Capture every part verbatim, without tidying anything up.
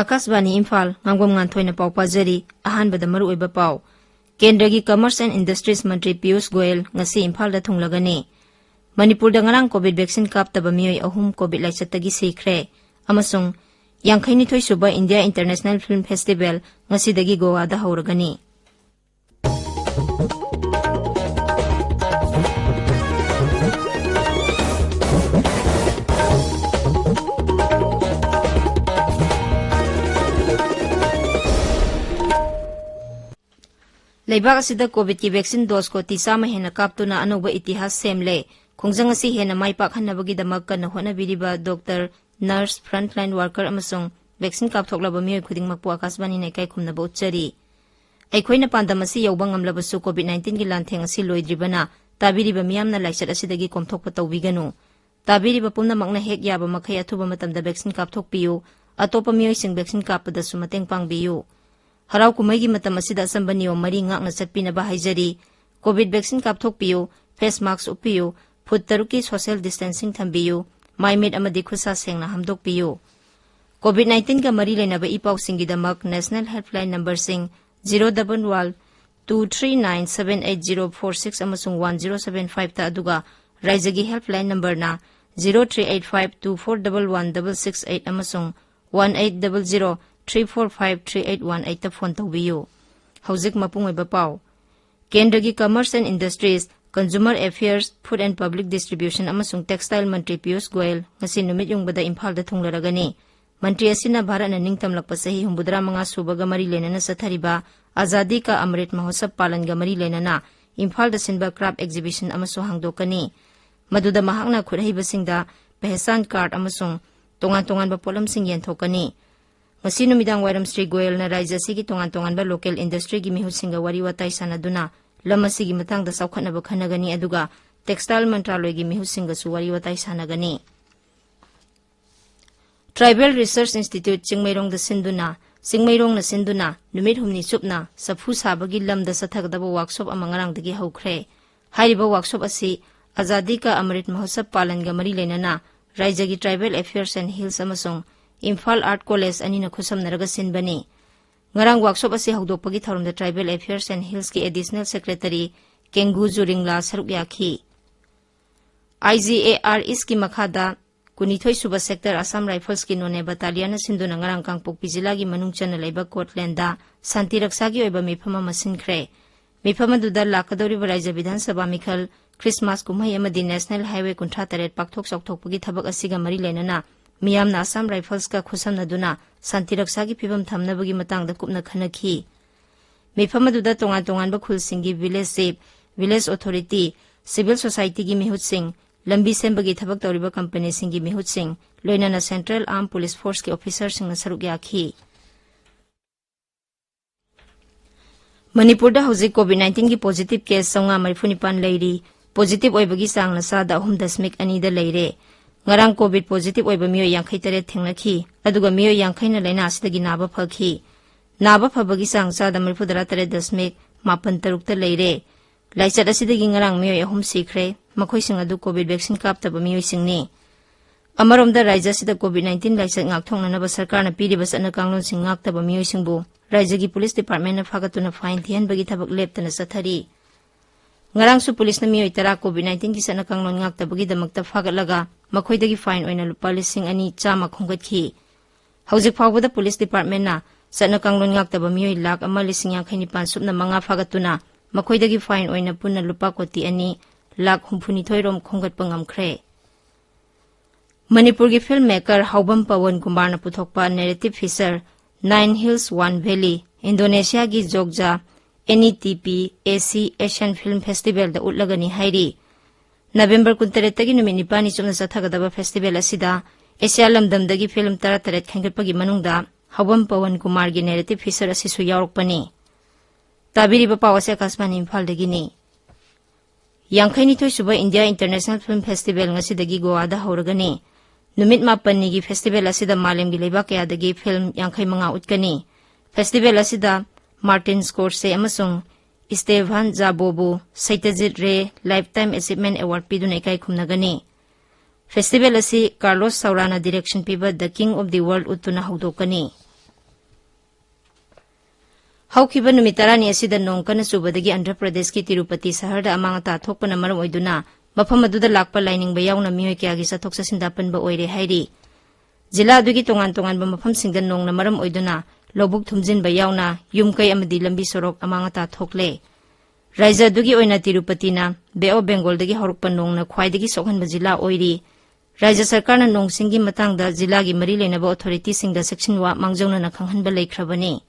ꯑꯥꯀꯥꯁꯕꯥꯅꯤ ꯏꯝꯐꯥꯜ, ꯉꯥꯡꯕꯝ ꯉꯥꯟꯊꯣꯏꯅ ꯄꯥꯎ ꯄꯥꯖꯔꯤ꯫ ꯑꯍꯥꯟꯕꯗ ꯃꯔꯨꯑꯣꯏꯕ ꯄꯥꯎ꯫ ꯀꯦꯟꯗ꯭ꯔꯒꯤ Commerce and Industries ꯃꯟꯇ꯭ꯔꯤ ꯄꯤꯌꯨꯁ ꯒꯣꯌꯦꯜ ꯉꯁꯤ ꯏꯝꯐꯥꯜꯗ ꯊꯨꯡꯂꯒꯅꯤ꯫ ꯃꯅꯤꯄꯨꯔꯗ ꯉꯔꯥꯡ COVID vaccine ꯀꯥꯞꯇꯕ ꯃꯤꯑꯣꯏ ꯑꯍꯨꯝ COVID ꯂꯥꯏꯆꯠꯇꯒꯤ ꯁꯤꯈ꯭ꯔꯦ꯫ ꯑꯃꯁꯨꯡ ꯌꯥꯡꯈꯩꯅꯤꯊꯣꯏ ꯁꯨꯕ India International Film Festival ꯉꯁꯤꯗꯒꯤ ꯒꯣꯋꯥꯗ ꯍꯧꯔꯒꯅꯤ꯫ ꯂꯩꯕꯥꯛ ꯑꯁꯤꯗ COVIDꯀꯤ vaccine dose ꯀꯣꯇꯤ ꯆꯥꯝꯃ ꯍꯦꯟꯅ ꯀꯥꯞꯇꯨꯅ ꯑꯅꯧꯕ ꯏꯇꯤꯍꯥꯁ ꯁꯦꯝꯂꯦ꯫ ꯈꯣꯡꯖꯪ ꯑꯁꯤ ꯍꯦꯟꯅ ꯃꯥꯏ ꯄꯥꯛꯍꯟꯅꯕꯒꯤꯗꯃꯛ ꯀꯟꯅ ꯍꯣꯠꯅꯕꯤꯔꯤꯕ doctor, nurse, frontline worker ꯑꯃꯁꯨꯡ vaccine ꯀꯥꯞꯊꯣꯛꯂꯕ ꯃꯤꯑꯣꯏ ꯈꯨꯗꯤꯡꯃꯛꯄꯨ ꯑꯥꯀꯥꯁꯕꯥꯅꯤꯅ ꯏꯀꯥꯏ ꯈꯨꯝꯅꯕ ꯎꯠꯆꯔꯤ꯫ ꯑꯩꯈꯣꯏꯅ ꯄꯥꯟꯗꯝ ꯑꯁꯤ ꯌꯧꯕ ꯉꯝꯂꯕꯁꯨ COVID nineteenꯒꯤ ꯂꯥꯟꯊꯦꯡ ꯑꯁꯤ ꯂꯣꯏꯗ꯭ꯔꯤꯕꯅ ꯇꯥꯕꯤꯔꯤꯕ ꯃꯤꯌꯥꯝꯅ ꯂꯥꯏꯆꯠ ꯑꯁꯤꯗꯒꯤ ꯀꯣꯝꯊꯣꯛꯄ ꯇꯧꯕꯤꯒꯅꯨ꯫ ꯇꯥꯕꯤꯔꯤꯕ ꯄꯨꯝꯅꯃꯛꯅ ꯍꯦꯛ ꯌꯥꯕ ꯃꯈꯩ ꯑꯊꯨꯕ ꯃꯇꯝꯗ vaccine ꯀꯥꯞꯊꯣꯛꯄꯤꯌꯨ꯫ ꯑꯇꯣꯞꯄ ꯃꯤꯑꯣꯏꯁꯤꯡ vaccine ꯀꯥꯞꯄꯗꯁꯨ ꯃꯇꯦꯡ ꯄꯥꯡꯕꯤꯌꯨ꯫ ꯍꯔꯥꯎ ꯀꯨꯝꯍꯩꯒꯤ ꯃꯇꯝ ꯑꯁꯤꯗ ꯑꯆꯝꯕ ꯅꯤꯌꯣꯝ ꯃꯔꯤ ꯉꯥꯛꯅ ꯆꯠꯄꯤꯅꯕ ꯍꯥꯏꯖꯔꯤ꯫ COVID vaccine ꯀꯥꯞꯊꯣꯛꯄꯤꯌꯨ, face mask ꯎꯞꯄꯤꯌꯨ, ꯐꯨꯠ ꯇꯔꯨꯛꯀꯤ social distancing ꯊꯝꯕꯤꯌꯨ, ꯃꯥꯏ ꯃꯤꯠ ꯑꯃꯗꯤ ꯈꯨꯠꯁꯥ ꯁꯦꯡꯅ ꯍꯥꯝꯗꯣꯛꯄꯤꯌꯨ꯫ COVID nineteenꯒ ꯃꯔꯤ ꯂꯩꯅꯕ E ꯄꯥꯎꯁꯤꯡꯒꯤꯗꯃꯛ national helpline numberꯁꯤꯡ zero double one two three nine seven eight zero four six ꯑꯃꯁꯨꯡ one zero seven fiveꯇ, ꯑꯗꯨꯒ ꯔꯥꯏꯖ꯭ꯌꯒꯤ helpline numberꯅ zero three eight five two four double one double six eight ꯑꯃꯁꯨꯡ one eight double zero three four five three eight one eightꯇ phone ꯇꯧꯕꯤꯌꯨ꯫ ꯍꯧꯖꯤꯛ ꯃꯄꯨꯡ ꯑꯣꯏꯕ ꯄꯥꯎ꯫ ꯀꯦꯟꯗ꯭ꯔꯒꯤ Commerce and Industries, Consumer Affairs, Food and Public Distribution ꯑꯃꯁꯨꯡ Textile ꯃꯟꯇ꯭ꯔꯤ ꯄꯤꯌꯨꯁ ꯒꯣꯌꯜ ꯉꯁꯤ ꯅꯨꯃꯤꯠ ꯌꯨꯡꯕꯗ ꯏꯝꯐꯥꯜꯗ ꯊꯨꯡꯂꯔꯒꯅꯤ꯫ ꯃꯟꯇ꯭ꯔꯤ ꯑꯁꯤꯅ ꯚꯥꯔꯠꯅ ꯅꯤꯡꯇꯝꯂꯛꯄ ꯆꯍꯤ ꯍꯨꯝꯐꯨꯇꯔꯥ ꯃꯉꯥ ꯁꯨꯕꯒ ꯃꯔꯤ ꯂꯩꯅꯅ ꯆꯠꯊꯔꯤꯕ ꯑꯖꯥꯗꯤ ꯀꯥ ꯑꯃ꯭ꯔꯤꯠ ꯃꯍꯣꯠꯁꯕ ꯄꯥꯂꯟꯒ ꯃꯔꯤ ꯂꯩꯅꯅ ꯏꯝꯐꯥꯜꯗ ꯁꯤꯟꯕ craft exhibition ꯑꯃꯁꯨ ꯍꯥꯡꯗꯣꯛꯀꯅꯤ꯫ ꯃꯗꯨꯗ ꯃꯍꯥꯛꯅ ꯈꯨꯠꯍꯩꯕꯁꯤꯡꯗ ꯄꯦꯍꯆꯥꯟ card ꯑꯃꯁꯨꯡ ꯇꯣꯉꯥꯟ ꯇꯣꯉꯥꯟꯕ ꯄꯣꯠꯂꯝꯁꯤꯡ ꯌꯦꯟꯊꯣꯛꯀꯅꯤ꯫ ꯉꯁꯤ ꯅꯨꯃꯤꯗꯥꯡ ꯋꯥꯏꯔꯝ ꯁ꯭ꯔꯤ ꯒꯣꯌꯜꯅ ꯔꯥꯖ꯭ꯌ ꯑꯁꯤꯒꯤ ꯇꯣꯉꯥꯟ ꯇꯣꯉꯥꯟꯕ local industryꯒꯤ ꯃꯤꯍꯨꯠꯁꯤꯡꯒ ꯋꯥꯔꯤ ꯋꯥꯇꯥꯏ ꯁꯥꯟꯅꯗꯨꯅ ꯂꯝ ꯑꯁꯤꯒꯤ ꯃꯇꯥꯡꯗ ꯆꯥꯎꯈꯠꯅꯕ ꯈꯟꯅꯒꯅꯤ, ꯑꯗꯨꯒ textile ꯃꯟꯇ꯭ꯔꯥꯂꯣꯏꯒꯤ ꯃꯤꯍꯨꯠꯁꯤꯡꯒꯁꯨ ꯋꯥꯔꯤ ꯋꯥꯇꯥꯏ ꯁꯥꯟꯅꯒꯅꯤ꯫ Tribal Research Institute ꯆꯤꯡꯃꯩꯔꯣꯡꯗ ꯁꯤꯟꯗꯨꯅ ꯆꯤꯡꯃꯩꯔꯣꯡꯅ ꯁꯤꯟꯗꯨꯅ ꯅꯨꯃꯤꯠ ꯍꯨꯝꯅꯤ ꯆꯨꯞꯅ ꯆꯐꯨ ꯁꯥꯕꯒꯤ ꯂꯝꯗ ꯆꯠꯊꯒꯗꯕ ꯋꯥꯛꯁꯣꯞ ꯑꯃ ꯉꯔꯥꯡꯗꯒꯤ ꯍꯧꯈ꯭ꯔꯦ꯫ ꯍꯥꯏꯔꯤꯕ ꯋꯥꯛꯁꯣꯞ ꯑꯁꯤ ꯑꯖꯥꯗꯤ ꯀꯥ ꯑꯃꯔꯤꯠ ꯃꯍꯣꯠꯁꯕ ꯄꯥꯂꯟꯒ ꯃꯔꯤ ꯂꯩꯅꯅ ꯔꯥꯏꯖ꯭ꯌꯒꯤ Tribal Affairs and Hills ꯑꯃꯁꯨꯡ ꯏꯝꯐꯥꯜ Art College ꯑꯅꯤꯅ ꯈꯨꯠꯁꯝꯅꯔꯒ ꯁꯤꯟꯕꯅꯤ꯫ ꯉꯔꯥꯡ ꯋꯥꯛꯁꯣꯞ ꯑꯁꯤ ꯍꯧꯗꯣꯛꯄꯒꯤ ꯊꯧꯔꯝꯗ Tribal Affairs and Hillsꯀꯤ Additional Secretary ꯀꯦꯡꯒꯨ ꯖꯨꯔꯤꯡꯂꯥ ꯁꯔꯨꯛ ꯌꯥꯈꯤ꯫ IGAR Eastꯀꯤ ꯃꯈꯥꯗ ꯀꯨꯟꯅꯤꯊꯣꯏ ꯁꯨꯕ Sector Assam Riflesꯀꯤ ꯅꯣꯅꯦ Battalionꯅ ꯁꯤꯟꯗꯨꯅ ꯉꯔꯥꯡ ꯀꯥꯡꯄꯣꯛꯄꯤ ꯖꯤꯂꯥꯒꯤ ꯃꯅꯨꯡ ꯆꯟꯅ ꯂꯩꯕ ꯀꯣꯠꯂꯦꯟꯗ ꯁꯥꯟꯇꯤ ꯔꯛꯁꯥꯒꯤ ꯑꯣꯏꯕ ꯃꯤꯐꯝ ꯑꯃ ꯁꯤꯟꯈ꯭ꯔꯦ꯫ ꯃꯤꯐꯝ ꯑꯗꯨꯗ ꯂꯥꯛꯀꯗꯧꯔꯤꯕ ꯔꯥꯏꯖ꯭ꯌ ꯕꯤꯙꯥꯟ ꯁꯚꯥ ꯃꯤꯈꯜ, ꯈ꯭ꯔꯤꯁꯃꯥꯁ ꯀꯨꯝꯍꯩ ꯑꯃꯗꯤ National Highway ꯀꯨꯟꯊ꯭ꯔꯥ ꯇꯔꯦꯠ ꯄꯥꯛꯊꯣꯛ ꯆꯥꯎꯊꯣꯛꯄꯒꯤ ꯊꯕꯛ ꯑꯁꯤꯒ ꯃꯔꯤ ꯂꯩꯅꯅ ꯃꯤꯌꯥꯝꯅ Assam Riflesꯀ ꯈꯨꯠꯁꯝꯅꯗꯨꯅ ꯁꯥꯟꯇꯤ ꯔꯛꯁꯥꯒꯤ ꯐꯤꯕꯝ ꯊꯝꯅꯕꯒꯤ ꯃꯇꯥꯡꯗ ꯀꯨꯞꯅ ꯈꯟꯅꯈꯤ꯫ ꯃꯤꯐꯝ ꯑꯗꯨꯗ ꯇꯣꯉꯥꯟ ꯇꯣꯉꯥꯟꯕ ꯈꯨꯜꯁꯤꯡꯒꯤ village chief, village authority, civil societyꯒꯤ ꯃꯤꯍꯨꯠꯁꯤꯡ, ꯂꯝꯕꯤ ꯁꯦꯝꯕꯒꯤ ꯊꯕꯛ ꯇꯧꯔꯤꯕ ꯀꯝꯄꯅꯤꯁꯤꯡꯒꯤ ꯃꯤꯍꯨꯠꯁꯤꯡ, ꯂꯣꯏꯅꯅ Central Armed Police Forceꯀꯤ officerꯁꯤꯡꯅ ꯁꯔꯨꯛ ꯌꯥꯈꯤ꯫ ꯃꯅꯤꯄꯨꯔꯗ ꯍꯧꯖꯤꯛ COVID nineteenꯒꯤ positive case ꯆꯥꯝꯃꯉꯥ ꯃꯔꯤꯐꯨ ꯅꯤꯄꯥꯟ ꯂꯩꯔꯤ꯫ Positive ꯑꯣꯏꯕꯒꯤ ꯆꯥꯡꯅ ꯆꯥꯗ ꯑꯍꯨꯝ ꯗꯁꯃꯤꯛ ꯑꯅꯤꯗ ꯂꯩꯔꯦ꯫ ꯉꯔꯥꯡ COVID positive ꯑꯣꯏꯕ ꯃꯤꯑꯣꯏ ꯌꯥꯡꯈꯩ ꯇꯔꯦꯠ ꯊꯦꯡꯅꯈꯤ, ꯑꯗꯨꯒ ꯃꯤꯑꯣꯏ ꯌꯥꯡꯈꯩꯅ ꯂꯥꯏꯅꯥ ꯑꯁꯤꯗꯒꯤ ꯅꯥꯕ ꯐꯈꯤ꯫ ꯅꯥꯕ ꯐꯕꯒꯤ ꯆꯥꯡ ꯆꯥꯗ ꯃꯔꯤꯐꯨ ꯇꯔꯥ ꯇꯔꯦꯠ ꯗꯁꯃꯤꯛ ꯃꯥꯄꯟ ꯇꯔꯨꯛꯇ ꯂꯩꯔꯦ꯫ ꯂꯥꯏꯆꯠ ꯑꯁꯤꯗꯒꯤ ꯉꯔꯥꯡ ꯃꯤꯑꯣꯏ ꯑꯍꯨꯝ ꯁꯤꯈ꯭ꯔꯦ꯫ ꯃꯈꯣꯏꯁꯤꯡ ꯑꯗꯨ COVID vaccine ꯀꯥꯞꯇꯕ ꯃꯤꯑꯣꯏꯁꯤꯡꯅꯤ꯫ ꯑꯃꯔꯣꯝꯗ, ꯔꯥꯏꯖ꯭ꯌ ꯑꯁꯤꯗ COVID nineteen ꯂꯥꯏꯆꯠ ꯉꯥꯛꯊꯣꯛꯅꯅꯕ ꯁꯔꯀꯥꯔꯅ ꯄꯤꯔꯤꯕ ꯆꯠꯅ ꯀꯥꯡꯂꯣꯟꯁꯤꯡ ꯉꯥꯛꯇꯕ ꯃꯤꯑꯣꯏꯁꯤꯡꯕꯨ ꯔꯥꯏꯖ꯭ꯌꯒꯤ police departmentꯅ ꯐꯥꯒꯠꯇꯨꯅ fine ꯊꯤꯍꯟꯕꯒꯤ ꯊꯕꯛ ꯂꯦꯞꯇꯅ ꯆꯠꯊꯔꯤ꯫ ꯉꯔꯥꯡꯁꯨ policeꯅ ꯃꯤꯑꯣꯏ ꯇꯔꯥ COVID nineteenꯒꯤ ꯆꯠꯅ ꯀꯥꯡꯂꯣꯟ ꯉꯥꯛꯇꯕꯒꯤꯗꯃꯛꯇ ꯐꯥꯒꯠꯂꯒ ꯃꯈꯣꯏꯗꯒꯤ fine ꯑꯣꯏꯅ ꯂꯨꯄꯥ ꯂꯤꯁꯤꯡ ꯑꯅꯤ ꯆꯥꯝꯃ ꯈꯣꯝꯒꯠꯈꯤ꯫ ꯍꯧꯖꯤꯛ ꯐꯥꯎꯕꯗ police departmentꯅ ꯆꯠꯅ ꯀꯥꯡꯂꯣꯟ ꯉꯥꯛꯇꯕ ꯃꯤꯑꯣꯏ ꯂꯥꯈ ꯑꯃ ꯂꯤꯁꯤꯡ ꯌꯥꯡꯈꯩ ꯅꯤꯄꯥꯟ ꯁꯨꯞꯅ ꯃꯉꯥ ꯐꯥꯒꯠꯇꯨꯅ ꯃꯈꯣꯏꯗꯒꯤ fine ꯑꯣꯏꯅ ꯄꯨꯟꯅ ꯂꯨꯄꯥ ꯀꯣꯇꯤ ꯑꯅꯤ ꯂꯥꯈ ꯍꯨꯝꯐꯨꯅꯤꯊꯣꯏ ꯔꯣꯝ ꯈꯣꯝꯒꯠꯄ ꯉꯝꯈ꯭ꯔꯦ꯫ ꯃꯅꯤꯄꯨꯔꯒꯤ film maker ꯍꯥꯎꯕꯝ ꯄꯋꯟ ꯀꯨꯃꯥꯔꯅ ꯄꯨꯊꯣꯛꯄ narrative feature Nine Hills One Valley ꯏꯟꯗꯣꯅꯦꯁꯤꯌꯥꯒꯤ ꯖꯣꯒꯖꯥ NETP AC Asian Film Festivalꯗ ꯎꯠꯂꯒꯅꯤ ꯍꯥꯏꯔꯤ꯫ ꯅꯕꯦꯝꯕꯔ ꯀꯨꯟꯇꯔꯦꯠꯇꯒꯤ ꯅꯨꯃꯤꯠ ꯅꯤꯄꯥꯜꯅꯤ ꯆꯨꯞꯅ ꯆꯠꯊꯒꯗꯕ festival ꯑꯁꯤꯗ ꯑꯦꯁꯤꯌꯥ ꯂꯝꯗꯝꯗꯒꯤ film ꯇꯔꯥꯇꯔꯦꯠ ꯈꯟꯒꯠꯄꯒꯤ ꯃꯅꯨꯡꯗ ꯍꯥꯎꯕꯝ ꯄꯋꯟ ꯀꯨꯃꯥꯔꯒꯤ narrative feature ꯑꯁꯤꯁꯨ ꯌꯥꯎꯔꯛꯄꯅꯤ꯫ ꯇꯥꯕꯤꯔꯤꯕ ꯄꯥꯎ ꯑꯁꯤ ꯑꯀꯥꯁꯕꯥꯅꯤ ꯏꯝꯐꯥꯜꯗꯒꯤꯅꯤ꯫ ꯌꯥꯡꯈꯩꯅꯤꯊꯣꯏ ꯁꯨꯕ India International Film Festival ꯉꯁꯤꯗꯒꯤ ꯒꯣꯋꯥꯗ ꯍꯧꯔꯒꯅꯤ꯫ ꯅꯨꯃꯤꯠ ꯃꯥꯄꯟꯅꯤꯒꯤ ꯐꯦꯁꯇꯤꯚꯦꯜ ꯑꯁꯤꯗ ꯃꯥꯂꯦꯝꯒꯤ ꯂꯩꯕꯥꯛ ꯀꯌꯥꯗꯒꯤ ꯐꯤꯜꯝ ꯌꯥꯡꯈꯩ ꯃꯉꯥ ꯎꯠꯀꯅꯤ꯫ ꯐꯦꯁꯇꯤꯚꯦꯜ ꯑꯁꯤꯗ ꯃꯥꯔꯇꯤꯟ ꯁ꯭ꯀꯣꯔꯁꯦ ꯑꯃꯁꯨꯡ ꯏꯁꯇꯦꯚꯥꯟ ꯖꯥꯕꯣꯕꯨ ꯁꯩꯇꯖꯤꯠ ꯔꯦ ꯂꯥꯏꯐꯇꯥꯏꯝ ꯑꯦꯆꯤꯞꯃꯦꯟ ꯑꯦꯋꯥꯔꯗ ꯄꯤꯗꯨꯅ ꯏꯀꯥꯏ ꯈꯨꯝꯅꯒꯅꯤ꯫ ꯐꯦꯁꯇꯤꯚꯦꯜ ꯑꯁꯤ ꯀꯥꯔꯂꯣꯁ ꯁꯥꯎꯔꯥꯅ ꯗꯤꯔꯦꯛꯁꯟ ꯄꯤꯕ ꯗ ꯀꯤꯡ ꯑꯣꯐ ꯗꯤ ꯋꯥꯔꯜꯗ ꯎꯠꯇꯨꯅ ꯍꯧꯗꯣꯛꯀꯅꯤ꯫ ꯍꯧꯈꯤꯕ ꯅꯨꯃꯤꯠ ꯇꯔꯥꯅꯤ ꯑꯁꯤꯗ ꯅꯣꯡ ꯀꯟꯅ ꯆꯨꯕꯗꯒꯤ ꯑꯟꯙ꯭ꯔ ꯄ꯭ꯔꯗꯦꯁꯀꯤ ꯇꯤꯔꯨꯄꯇꯤ ꯁꯍꯔꯗ ꯑꯃꯥꯡ ꯑꯇꯥ ꯊꯣꯛꯄꯅ ꯃꯔꯝ ꯑꯣꯏꯗꯨꯅ ꯃꯐꯝ ꯑꯗꯨꯗ ꯂꯥꯛꯄ ꯂꯥꯏꯅꯤꯡꯕ ꯌꯥꯎꯅ ꯃꯤꯑꯣꯏ ꯀꯌꯥꯒꯤ ꯆꯠꯊꯣꯛ ꯆꯠꯁꯤꯟꯗ ꯑꯄꯟꯕ ꯑꯣꯏꯔꯦ ꯍꯥꯏꯔꯤ꯫ ꯖꯤꯂꯥ ꯑꯗꯨꯒꯤ ꯇꯣꯉꯥꯟ ꯇꯣꯉꯥꯟꯕ ꯃꯐꯝꯁꯤꯡꯗ ꯅꯣꯡꯅ ꯃꯔꯝ ꯑꯣꯏꯗꯨꯅ ꯂꯧꯕꯨꯛ ꯊꯨꯝꯖꯤꯟꯕ ꯌꯥꯎꯅ ꯌꯨꯝ ꯀꯩ ꯑꯃꯗꯤ ꯂꯝꯕꯤ ꯁꯣꯔꯣꯛ ꯑꯃꯥꯡ ꯑꯇꯥ ꯊꯣꯛꯂꯦ꯫ ꯔꯥꯏꯖ꯭ꯌ ꯑꯗꯨꯒꯤ ꯑꯣꯏꯅ ꯇꯤꯔꯨꯄꯇꯤꯅ ꯕꯦ ꯑꯣꯐ ꯕꯦꯡꯒꯣꯜꯗꯒꯤ ꯍꯧꯔꯛꯄ ꯅꯣꯡꯅ ꯈ꯭ꯋꯥꯏꯗꯒꯤ ꯁꯣꯛꯍꯟꯕ ꯖꯤꯂꯥ ꯑꯣꯏꯔꯤ꯫ ꯔꯥꯏꯖ꯭ꯌ ꯁꯔꯀꯥꯔꯅ ꯅꯣꯡꯁꯤꯡꯒꯤ ꯃꯇꯥꯡꯗ ꯖꯤꯂꯥꯒꯤ ꯃꯔꯤ ꯂꯩꯅꯕ ꯑꯣꯊꯣꯔꯤꯇꯤꯁꯤꯡꯗ ꯆꯦꯛꯁꯤꯟꯋꯥ ꯃꯥꯡꯖꯧꯅꯅ ꯈꯪꯍꯟꯕ ꯂꯩꯈ꯭ꯔꯕꯅꯤ꯫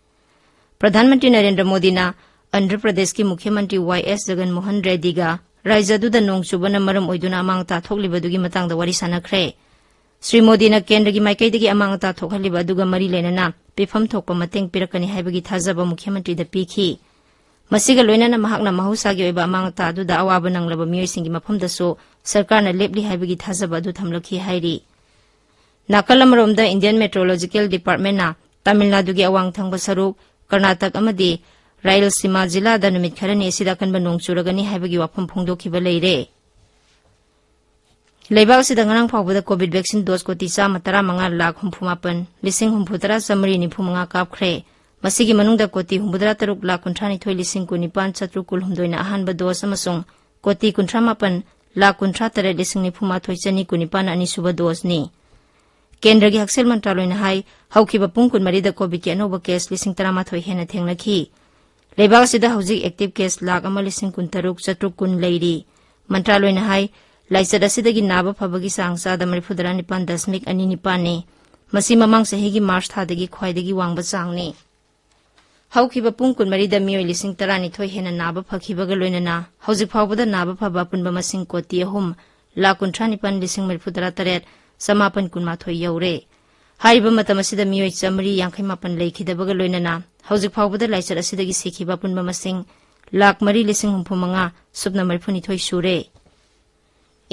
ꯄ꯭ꯔꯙꯥꯟ ꯃꯟꯇ꯭ꯔꯤ ꯅꯔꯦꯟꯗ꯭ꯔ ꯃꯣꯗꯤꯅ ꯑꯟꯙ꯭ꯔ ꯄ꯭ꯔꯗꯦꯁꯀꯤ ꯃꯨꯈ꯭ꯌ ꯃꯟꯇ꯭ꯔꯤ ꯋꯥꯏ ꯑꯦꯁ ꯖꯒꯟ ꯃꯣꯍꯟ ꯔꯦꯗꯗꯤꯒ ꯔꯥꯏꯖ꯭ꯌ ꯑꯗꯨꯗ ꯅꯣꯡ ꯆꯨꯕꯅ ꯃꯔꯝ ꯑꯣꯏꯗꯨꯅ ꯑꯃꯥꯡ ꯑꯇꯥ ꯊꯣꯛꯂꯤꯕꯗꯨꯒꯤ ꯃꯇꯥꯡꯗ ꯋꯥꯔꯤ ꯁꯥꯟꯅꯈ꯭ꯔꯦ꯫ ꯁ꯭ꯔꯤ ꯃꯣꯗꯤꯅ ꯀꯦꯟꯗ꯭ꯔꯒꯤ ꯃꯥꯏꯀꯩꯗꯒꯤ ꯑꯃꯥꯡ ꯑꯇꯥ ꯊꯣꯛꯍꯜꯂꯤꯕ ꯑꯗꯨꯒ ꯃꯔꯤ ꯂꯩꯅꯅ ꯄꯤꯐꯝ ꯊꯣꯛꯄ ꯃꯇꯦꯡ ꯄꯤꯔꯛꯀꯅꯤ ꯍꯥꯏꯕꯒꯤ ꯊꯥꯖꯕ ꯃꯨꯈ꯭ꯌ ꯃꯟꯇ꯭ꯔꯤꯗ ꯄꯤꯈꯤ꯫ ꯃꯁꯤꯒ ꯂꯣꯏꯅꯅ ꯃꯍꯥꯛꯅ ꯃꯍꯧꯁꯥꯒꯤ ꯑꯣꯏꯕ ꯑꯃꯥꯡ ꯑꯇꯥ ꯑꯗꯨꯗ ꯑꯋꯥꯕ ꯅꯪꯂꯕ ꯃꯤꯑꯣꯏꯁꯤꯡꯒꯤ ꯃꯐꯝꯗꯁꯨ ꯁꯔꯀꯥꯔꯅ ꯂꯦꯞꯂꯤ ꯍꯥꯏꯕꯒꯤ ꯊꯥꯖꯕ ꯑꯗꯨ ꯊꯝꯂꯛꯈꯤ ꯍꯥꯏꯔꯤ꯫ ꯅꯥꯀꯜ ꯑꯃꯔꯣꯝꯗ Indian Meteorological Departmentꯅ ꯇꯥꯃꯤꯜ ꯅꯥꯗꯨꯒꯤ ꯑꯋꯥꯡ ꯊꯪꯕ ꯁꯔꯨꯛ, ꯀꯔꯅꯥꯇꯛ ꯑꯃꯗꯤ ꯔꯥꯌꯜꯁꯤꯃꯥ ꯖꯤꯂꯥꯗ ꯅꯨꯃꯤꯠ ꯈꯔꯅꯤ ꯑꯁꯤꯗ ꯑꯀꯟꯕ ꯅꯣꯡ ꯆꯨꯔꯒꯅꯤ ꯍꯥꯏꯕꯒꯤ ꯋꯥꯐꯝ ꯐꯣꯡꯗꯣꯛꯈꯤꯕ ꯂꯩꯔꯦ꯫ ꯂꯩꯕꯥꯛ ꯑꯁꯤꯗ ꯉꯔꯥꯡ ꯐꯥꯎꯕꯗ COVID vaccine dose ꯀꯣꯇꯤ ꯆꯥꯝꯃ ꯇꯔꯥꯃꯉꯥ ꯂꯥꯈ ꯍꯨꯝꯐꯨ ꯃꯥꯄꯟ ꯂꯤꯁꯤꯡ ꯍꯨꯝꯐꯨ ꯇꯔꯥ ꯆꯥꯃꯔꯤ ꯅꯤꯐꯨ ꯃꯉꯥ ꯀꯥꯞꯈ꯭ꯔꯦ꯫ ꯃꯁꯤꯒꯤ ꯃꯅꯨꯡꯗ ꯀꯣꯇꯤ ꯍꯨꯝꯐꯨꯇꯔꯥ ꯇꯔꯨꯛ ꯂꯥꯈ ꯀꯨꯟꯊ꯭ꯔꯥ ꯅꯤꯊꯣꯏ ꯂꯤꯁꯤꯡ ꯀꯨꯟꯅꯤꯄꯥꯟ ꯆꯥꯇ꯭ꯔꯨꯛ ꯀꯨꯟꯍꯨꯝꯗꯣꯏꯅ ꯑꯍꯥꯟꯕ dose ꯑꯃꯁꯨꯡ ꯀꯣꯇꯤ ꯀꯨꯟꯊ꯭ꯔꯥ ꯃꯥꯄꯟ ꯂꯥꯈ ꯀꯨꯟꯊ꯭ꯔꯥ ꯇꯔꯦꯠ ꯂꯤꯁꯤꯡ ꯅꯤꯐꯨ ꯃꯥꯊꯣꯏ ꯆꯅꯤ ꯀꯨꯟꯅꯤꯄꯥꯟꯅ ꯑꯅꯤꯁꯨꯕ doseꯅꯤ꯫ ꯀꯦꯟꯗ꯭ꯔꯒꯤ ꯍꯛꯁꯦꯜ ꯃꯟꯇ꯭ꯔꯥꯂꯣꯏꯅ ꯍꯥꯏ, ꯍꯧꯈꯤꯕ ꯄꯨꯡ ꯀꯨꯟꯃꯔꯤꯗ COVIDꯀꯤ ꯑꯅꯧꯕ case ꯂꯤꯁꯤꯡ ꯇꯔꯥꯃꯥꯊꯣꯏ ꯍꯦꯟꯅ ꯊꯦꯡꯅꯈꯤ꯫ ꯂꯩꯕꯥꯛ ꯑꯁꯤꯗ ꯍꯧꯖꯤꯛ active case ꯂꯥꯈ ꯑꯃ ꯂꯤꯁꯤꯡ ꯀꯨꯟꯇꯔꯨꯛ ꯆꯥꯇ꯭ꯔꯨꯛ ꯀꯨꯟ ꯂꯩꯔꯤ꯫ ꯃꯟꯇ꯭ꯔꯥꯂꯣꯏꯅ ꯍꯥꯏ, ꯂꯥꯏꯆꯠ ꯑꯁꯤꯗꯒꯤ ꯅꯥꯕ ꯐꯕꯒꯤ ꯆꯥꯡ ꯆꯥꯗ ꯃꯔꯤꯐꯨꯇꯔꯥ ꯅꯤꯄꯥꯟ ꯗꯁꯃꯤꯛ ꯑꯅꯤ ꯅꯤꯄꯥꯟꯅꯤ꯫ ꯃꯁꯤ ꯃꯃꯥꯡ ꯆꯍꯤꯒꯤ ꯃꯥꯔꯆ ꯊꯥꯗꯒꯤ ꯈ꯭ꯋꯥꯏꯗꯒꯤ ꯋꯥꯡꯕ ꯆꯥꯡꯅꯤ꯫ ꯍꯧꯈꯤꯕ ꯄꯨꯡ ꯀꯨꯟꯃꯔꯤꯗ ꯃꯤꯑꯣꯏ ꯂꯤꯁꯤꯡ ꯇꯔꯥꯅꯤꯊꯣꯏ ꯍꯦꯟꯅ ꯅꯥꯕ ꯐꯈꯤꯕꯒ ꯂꯣꯏꯅꯅ ꯍꯧꯖꯤꯛ ꯐꯥꯎꯕꯗ ꯅꯥꯕ ꯐꯕ ꯑꯄꯨꯟꯕ ꯃꯁꯤꯡ ꯀꯣꯇꯤ ꯑꯍꯨꯝ ꯂꯥꯈ ꯀꯨꯟꯊ꯭ꯔꯥ ꯅꯤꯄꯥꯟ ꯂꯤꯁꯤꯡ ꯃꯔꯤꯐꯨꯇꯔꯥ ꯇꯔꯦꯠ ꯆꯃꯥꯄꯟ ꯀꯨꯟꯃꯥꯊꯣꯏ ꯌꯧꯔꯦ꯫ ꯍꯥꯏꯔꯤꯕ ꯃꯇꯝ ꯑꯁꯤꯗ ꯃꯤꯑꯣꯏ ꯆꯥꯃꯔꯤ ꯌꯥꯡꯈꯩ ꯃꯥꯄꯟ ꯂꯩꯈꯤꯗꯕꯒ ꯂꯣꯏꯅꯅ ꯍꯧꯖꯤꯛ ꯐꯥꯎꯕꯗ ꯂꯥꯏꯆꯠ ꯑꯁꯤꯗꯒꯤ ꯁꯤꯈꯤꯕ ꯑꯄꯨꯟꯕ ꯃꯁꯤꯡ ꯂꯥꯈ ꯃꯔꯤ ꯂꯤꯁꯤꯡ ꯍꯨꯝꯐꯨ ꯃꯉꯥ ꯁꯨꯞꯅ ꯃꯔꯤꯐꯨꯅꯤꯊꯣꯏ ꯁꯨꯔꯦ꯫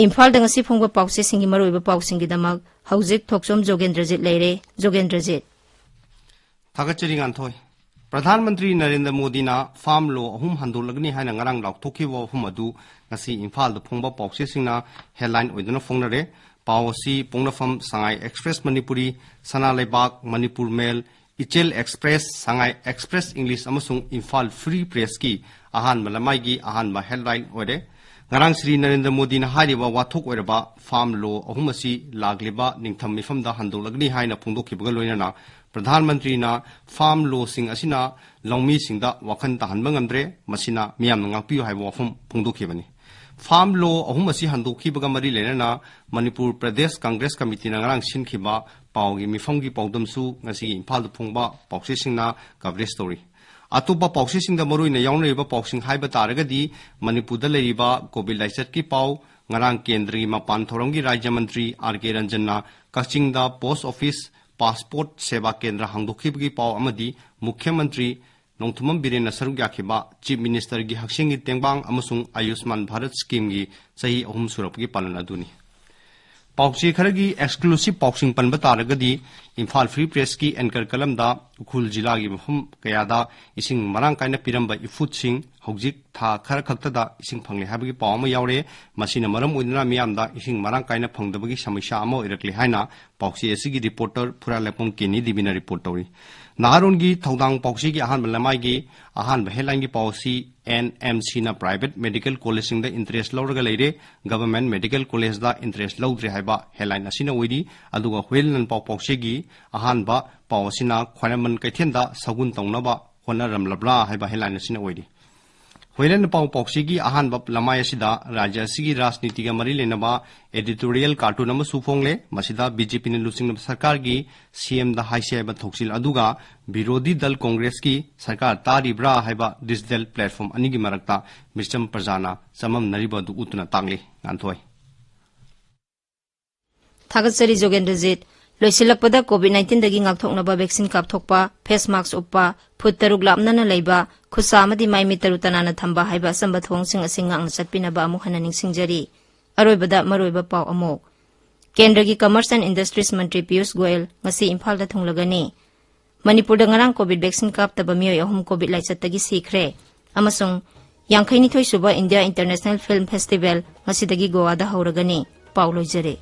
ꯏꯝꯐꯥꯜꯗ ꯉꯁꯤ ꯐꯣꯡꯕ ꯄꯥꯎꯆꯦꯁꯤꯡꯒꯤ ꯃꯔꯨꯑꯣꯏꯕ ꯄꯥꯎꯁꯤꯡꯒꯤꯗꯃꯛ ꯍꯧꯖꯤꯛ ꯊꯣꯛꯆꯣꯝ ꯖꯣꯒꯦꯟꯗ꯭ꯔꯖꯤꯠ ꯂꯩꯔꯦ꯫ ꯖꯣꯒꯦꯟꯗ꯭ꯔꯖꯤꯠ꯫ ꯊꯥꯒꯠꯆꯔꯤ ꯉꯥꯟꯊꯣꯏ꯫ ꯄ꯭ꯔꯙꯥꯟ ꯃꯟꯇ꯭ꯔꯤ ꯅꯔꯦꯟꯗ꯭ꯔ ꯃꯣꯗꯤꯅ ꯐꯥꯔꯝ ꯂꯣ ꯑꯍꯨꯝ ꯍꯟꯗꯣꯛꯂꯒꯅꯤ ꯍꯥꯏꯅ ꯉꯔꯥꯡ ꯂꯥꯎꯊꯣꯛꯈꯤꯕ ꯋꯥꯐꯝ ꯑꯗꯨ ꯉꯁꯤ ꯏꯝꯐꯥꯜꯗ ꯐꯣꯡꯕ ꯄꯥꯎꯆꯦꯁꯤꯡꯅ ꯍꯦꯗꯂꯥꯏꯟ ꯑꯣꯏꯗꯨꯅ ꯐꯣꯡꯅꯔꯦ꯫ ꯄꯥꯎ ꯑꯁꯤ ꯄꯣꯛꯅꯐꯝ ꯁꯉꯥꯏ ꯑꯦꯛꯁꯄ꯭ꯔꯦꯁ ꯃꯅꯤꯄꯨꯔꯤ, ꯁꯅꯥ ꯂꯩꯕꯥꯛ, ꯃꯅꯤꯄꯨꯔ ꯃꯦꯜ, ꯏꯆꯦꯜ ꯑꯦꯛꯁꯄ꯭ꯔꯦꯁ, ꯁꯉꯥꯏ ꯑꯦꯛꯁꯄ꯭ꯔꯦꯁ ꯏꯪꯂꯤꯁ ꯑꯃꯁꯨꯡ ꯏꯝꯐꯥꯜ ꯐ꯭ꯔꯤ ꯄ꯭ꯔꯦꯁꯀꯤ ꯑꯍꯥꯟꯕ ꯂꯃꯥꯏꯒꯤ ꯑꯍꯥꯟꯕ ꯍꯦꯗꯂꯥꯏꯟ ꯑꯣꯏꯔꯦ꯫ ꯉꯔꯥꯡ ꯁ꯭ꯔꯤ ꯅꯔꯦꯟꯗ꯭ꯔ ꯃꯣꯗꯤꯅ ꯍꯥꯏꯔꯤꯕ ꯋꯥꯊꯣꯛ ꯑꯣꯏꯔꯕ ꯐꯥꯔꯝ ꯂꯣ ꯑꯍꯨꯝ ꯑꯁꯤ ꯂꯥꯛꯂꯤꯕ ꯅꯤꯡꯊꯝ ꯃꯤꯐꯝꯗ ꯍꯟꯗꯣꯛꯂꯒꯅꯤ ꯍꯥꯏꯅ ꯐꯣꯡꯗꯣꯛꯈꯤꯕꯒ ꯂꯣꯏꯅꯅ ꯄ꯭ꯔꯙꯥꯟ ꯃꯟꯇ꯭ꯔꯤꯅ ꯐꯥꯔꯝ ꯂꯣꯁꯤꯡ ꯑꯁꯤꯅ ꯂꯧꯃꯤꯁꯤꯡꯗ ꯋꯥꯈꯜ ꯇꯥꯍꯟꯕ ꯉꯝꯗ꯭ꯔꯦ, ꯃꯁꯤꯅ ꯃꯤꯌꯥꯝꯅ ꯉꯥꯛꯄꯤꯌꯨ ꯍꯥꯏꯕ ꯋꯥꯐꯝ ꯐꯣꯡꯗꯣꯛꯈꯤꯕꯅꯤ꯫ ꯐꯥꯔꯝ ꯂꯣ ꯑꯍꯨꯝ ꯑꯁꯤ ꯍꯟꯗꯣꯛꯈꯤꯕꯒ ꯃꯔꯤ ꯂꯩꯅꯅ ꯃꯅꯤꯄꯨꯔ ꯄ꯭ꯔꯗꯦꯁ ꯀꯪꯒ꯭ꯔꯦꯁ ꯀꯃꯤꯇꯤꯅ ꯉꯔꯥꯡ ꯁꯤꯟꯈꯤꯕ ꯄꯥꯎꯒꯤ ꯃꯤꯐꯝꯒꯤ ꯄꯥꯎꯗꯝꯁꯨ ꯉꯁꯤꯒꯤ ꯏꯝꯐꯥꯜꯗ ꯐꯣꯡꯕ ꯄꯥꯎꯆꯦꯁꯤꯡꯅ ꯀꯚꯔꯦꯖ ꯇꯧꯔꯤ꯫ ꯑꯇꯣꯞꯄ ꯄꯥꯎꯆꯦꯁꯤꯡꯗ ꯃꯔꯨꯑꯣꯏꯅ ꯌꯥꯎꯅꯔꯤꯕ ꯄꯥꯎꯁꯤꯡ ꯍꯥꯏꯕ ꯇꯥꯔꯒꯗꯤ ꯃꯅꯤꯄꯨꯔꯗ ꯂꯩꯔꯤꯕ ꯀꯣꯚꯤꯗ ꯂꯥꯏꯆꯠꯀꯤ ꯄꯥꯎ, ꯉꯔꯥꯡ ꯀꯦꯟꯗ꯭ꯔꯒꯤ ꯃꯄꯥꯟ ꯊꯧꯔꯝꯒꯤ ꯔꯥꯖ꯭ꯌ ꯃꯟꯇ꯭ꯔꯤ ꯑꯥꯔ ꯀꯦ ꯔꯟꯖꯟꯅ ꯀꯛꯆꯤꯡꯗ ꯄꯣꯁ ꯑꯣꯐꯤꯁ ꯄꯥꯁꯄꯣꯔꯠ ꯁꯦꯕꯥ ꯀꯦꯟꯗ꯭ꯔ ꯍꯥꯡꯗꯣꯛꯈꯤꯕꯒꯤ ꯄꯥꯎ ꯑꯃꯗꯤ ꯃꯨꯈ꯭ꯌ ꯃꯟꯇ꯭ꯔꯤ ꯅꯣꯡꯊꯣꯝꯕꯝ ꯕꯤꯔꯦꯟꯅ ꯁꯔꯨꯛ ꯌꯥꯈꯤꯕ ꯆꯤꯐ ꯃꯤꯅꯤꯁꯇꯔꯒꯤ ꯍꯛꯁꯦꯜꯒꯤ ꯇꯦꯡꯕꯥꯡ ꯑꯃꯁꯨꯡ ꯑꯌꯨꯁꯃꯥꯟ ꯚꯥꯔꯠ ꯁ꯭ꯀꯤꯝꯒꯤ ꯆꯍꯤ ꯑꯍꯨꯝ ꯁꯨꯔꯛꯄꯒꯤ ꯄꯥꯂꯟ ꯑꯗꯨꯅꯤ꯫ ꯄꯥꯎꯆꯦ ꯈꯔꯒꯤ ꯑꯦꯛꯁꯀ꯭ꯂꯨꯁꯤꯚ ꯄꯥꯎꯁꯤꯡ ꯄꯟꯕ ꯇꯥꯔꯒꯗꯤ, ꯏꯝꯐꯥꯜ ꯐ꯭ꯔꯤ ꯄ꯭ꯔꯦꯁꯀꯤ ꯑꯦꯡꯀꯔ ꯀꯂꯝꯗ ꯎꯈ꯭ꯔꯨꯜ ꯖꯤꯂꯥꯒꯤ ꯃꯐꯝ ꯀꯌꯥꯗ ꯏꯁꯤꯡ ꯃꯔꯥꯡ ꯀꯥꯏꯅ ꯄꯤꯔꯝꯕ ꯏꯐꯨꯠꯁꯤꯡ ꯍꯧꯖꯤꯛ ꯊꯥ ꯈꯔ ꯈꯛꯇꯗ ꯏꯁꯤꯡ ꯐꯪꯂꯦ ꯍꯥꯏꯕꯒꯤ ꯄꯥꯎ ꯑꯃ ꯌꯥꯎꯔꯦ꯫ ꯃꯁꯤꯅ ꯃꯔꯝ ꯑꯣꯏꯗꯨꯅ ꯃꯤꯌꯥꯝꯗ ꯏꯁꯤꯡ ꯃꯔꯥꯡ ꯀꯥꯏꯅ ꯐꯪꯗꯕꯒꯤ ꯁꯃꯁ꯭ꯌꯥ ꯑꯃ ꯑꯣꯏꯔꯛꯂꯦ ꯍꯥꯏꯅ ꯄꯥꯎꯆꯦ ꯑꯁꯤꯒꯤ ꯔꯤꯄꯣꯔꯇꯔ ꯐꯨꯔꯥꯂꯦꯞꯄꯝ ꯀꯦꯅꯤ ꯗꯦꯕꯤꯅ ꯔꯤꯄꯣꯔꯠ ꯇꯧꯔꯤ꯫ ꯅꯍꯥꯔꯣꯟꯒꯤ ꯊꯧꯗꯥꯡ ꯄꯥꯎꯆꯦꯒꯤ ꯑꯍꯥꯟꯕ ꯂꯃꯥꯏꯒꯤ ꯑꯍꯥꯟꯕ ꯍꯦꯗꯂꯥꯏꯟꯒꯤ ꯄꯥꯎ ꯑꯁꯤ ꯑꯦꯟ ꯑꯦꯝ ꯁꯤꯅ ꯄ꯭ꯔꯥꯏꯚꯦꯠ ꯃꯦꯗꯤꯀꯦꯜ ꯀꯣꯂꯦꯖꯁꯤꯡꯗ ꯏꯟꯇꯔꯦꯁ ꯂꯧꯔꯒ ꯂꯩꯔꯦ, ꯒꯚꯔꯟꯃꯦꯟꯠ ꯃꯦꯗꯤꯀꯦꯜ ꯀꯣꯂꯦꯖꯇ ꯏꯟꯇꯔꯦꯁ ꯂꯧꯗ꯭ꯔꯦ ꯍꯥꯏꯕ ꯍꯦꯗꯂꯥꯏꯟ ꯑꯁꯤꯅ ꯑꯣꯏꯔꯤ꯫ ꯑꯗꯨꯒ ꯍꯨꯌꯦꯟ ꯂꯥꯟꯄꯥꯎ ꯄꯥꯎꯆꯦꯒꯤ ꯑꯍꯥꯟꯕ ꯄꯥꯎ ꯑꯁꯤꯅ ꯈ꯭ꯋꯥꯏꯔꯝꯕꯟ ꯀꯩꯊꯦꯜꯗ ꯁꯒꯨꯟ ꯇꯧꯅꯕ ꯍꯣꯠꯅꯔꯝꯂꯕ꯭ꯔꯥ ꯍꯥꯏꯕ ꯍꯦꯗꯂꯥꯏꯟ ꯑꯁꯤꯅ ꯑꯣꯏꯔꯤ꯫ ꯍꯨꯌꯦꯟ ꯂꯥꯟꯄꯥꯎ ꯄꯥꯎꯆꯦꯒꯤ ꯑꯍꯥꯟꯕ ꯂꯃꯥꯏ ꯑꯁꯤꯗ ꯔꯥꯖ꯭ꯌ ꯑꯁꯤꯒꯤ ꯔꯥꯖꯅꯤꯇꯤꯒ ꯃꯔꯤ ꯂꯩꯅꯕ ꯑꯦꯗꯤꯇꯣꯔꯤꯌꯦꯜ ꯀꯥꯔꯇꯨꯟ ꯑꯃꯁꯨ ꯐꯣꯡꯂꯦ꯫ ꯃꯁꯤꯗ ꯕꯤ ꯖꯦ ꯄꯤꯅ ꯂꯨꯆꯤꯡꯂꯕ ꯁꯔꯀꯥꯔꯒꯤ ꯁꯤ ꯑꯦꯝꯗ ꯍꯥꯏꯁꯤ ꯍꯥꯏꯕ ꯊꯧꯁꯤꯜ ꯑꯗꯨꯒ ꯕꯤꯔꯣꯙꯤ ꯗꯜ ꯀꯣꯡꯒ꯭ꯔꯦꯁꯀꯤ ꯁꯔꯀꯥꯔ ꯇꯥꯔꯤꯕ꯭ꯔꯥ ꯍꯥꯏꯕ ꯗꯤꯖꯤꯇꯦꯜ ꯄ꯭ꯂꯦꯠꯐꯣꯔꯝ ꯑꯅꯤꯒꯤ ꯃꯔꯛꯇ ꯃꯤꯆꯝ ꯄ꯭ꯔꯖꯥꯅ ꯆꯃꯝꯅꯔꯤꯕ ꯑꯗꯨ ꯎꯠꯇꯨꯅ ꯇꯥꯛꯂꯤ꯫ ꯉꯥꯟꯊꯣꯏ꯫ ꯊꯥꯒꯠꯆꯔꯤ ꯖꯣꯒꯦꯟꯗ꯭ꯔꯖꯤꯠ꯫ ꯂꯣꯏꯁꯤꯜꯂꯛꯄꯗ ꯀꯣꯚꯤꯗ ꯅꯥꯏꯟꯇꯤꯟꯗꯒꯤ ꯉꯥꯛꯊꯣꯛꯅꯕ ꯚꯦꯛꯁꯤꯟ ꯀꯥꯞꯊꯣꯛꯄ, ꯐꯦꯁ ꯃꯥꯛꯁ ꯎꯞꯄ, ꯐꯨꯠ ꯇꯔꯨꯛ ꯂꯥꯞꯅꯅ ꯂꯩꯕ, ꯈꯨꯠꯁꯥ ꯑꯃꯗꯤ ꯃꯥꯏ ꯃꯤꯠ ꯇꯔꯨ ꯇꯅꯥꯟꯅ ꯊꯝꯕ ꯍꯥꯏꯕ ꯑꯆꯝꯕ ꯊꯧꯑꯣꯡꯁꯤꯡ ꯑꯁꯤ ꯉꯥꯛꯅ ꯆꯠꯄꯤꯅꯕ ꯑꯃꯨꯛ ꯍꯟꯅ ꯅꯤꯡꯁꯤꯡꯖꯔꯤ꯫ ꯑꯔꯣꯏꯕꯗ ꯃꯔꯨꯑꯣꯏꯕ ꯄꯥꯎ ꯑꯃꯨꯛ꯫ ꯀꯦꯟꯗ꯭ꯔꯒꯤ Commerce and Industries ꯃꯟꯇ꯭ꯔꯤ ꯄꯤꯌꯨꯁ ꯒꯣꯌꯜ ꯉꯁꯤ ꯏꯝꯐꯥꯜꯗ ꯊꯨꯡꯂꯒꯅꯤ꯫ ꯃꯅꯤꯄꯨꯔꯗ ꯉꯔꯥꯡ COVID vaccine ꯀꯥꯞꯇꯕ ꯃꯤꯑꯣꯏ ꯑꯍꯨꯝ COVID ꯂꯥꯏꯆꯠꯇꯒꯤ ꯁꯤꯈ꯭ꯔꯦ꯫ ꯑꯃꯁꯨꯡ ꯌꯥꯡꯈꯩꯅꯤꯊꯣꯏ ꯁꯨꯕ India International Film Festival ꯉꯁꯤꯗꯒꯤ ꯒꯣꯋꯥꯗ ꯍꯧꯔꯒꯅꯤ꯫ ꯄꯥꯎ ꯂꯣꯏꯖꯔꯦ꯫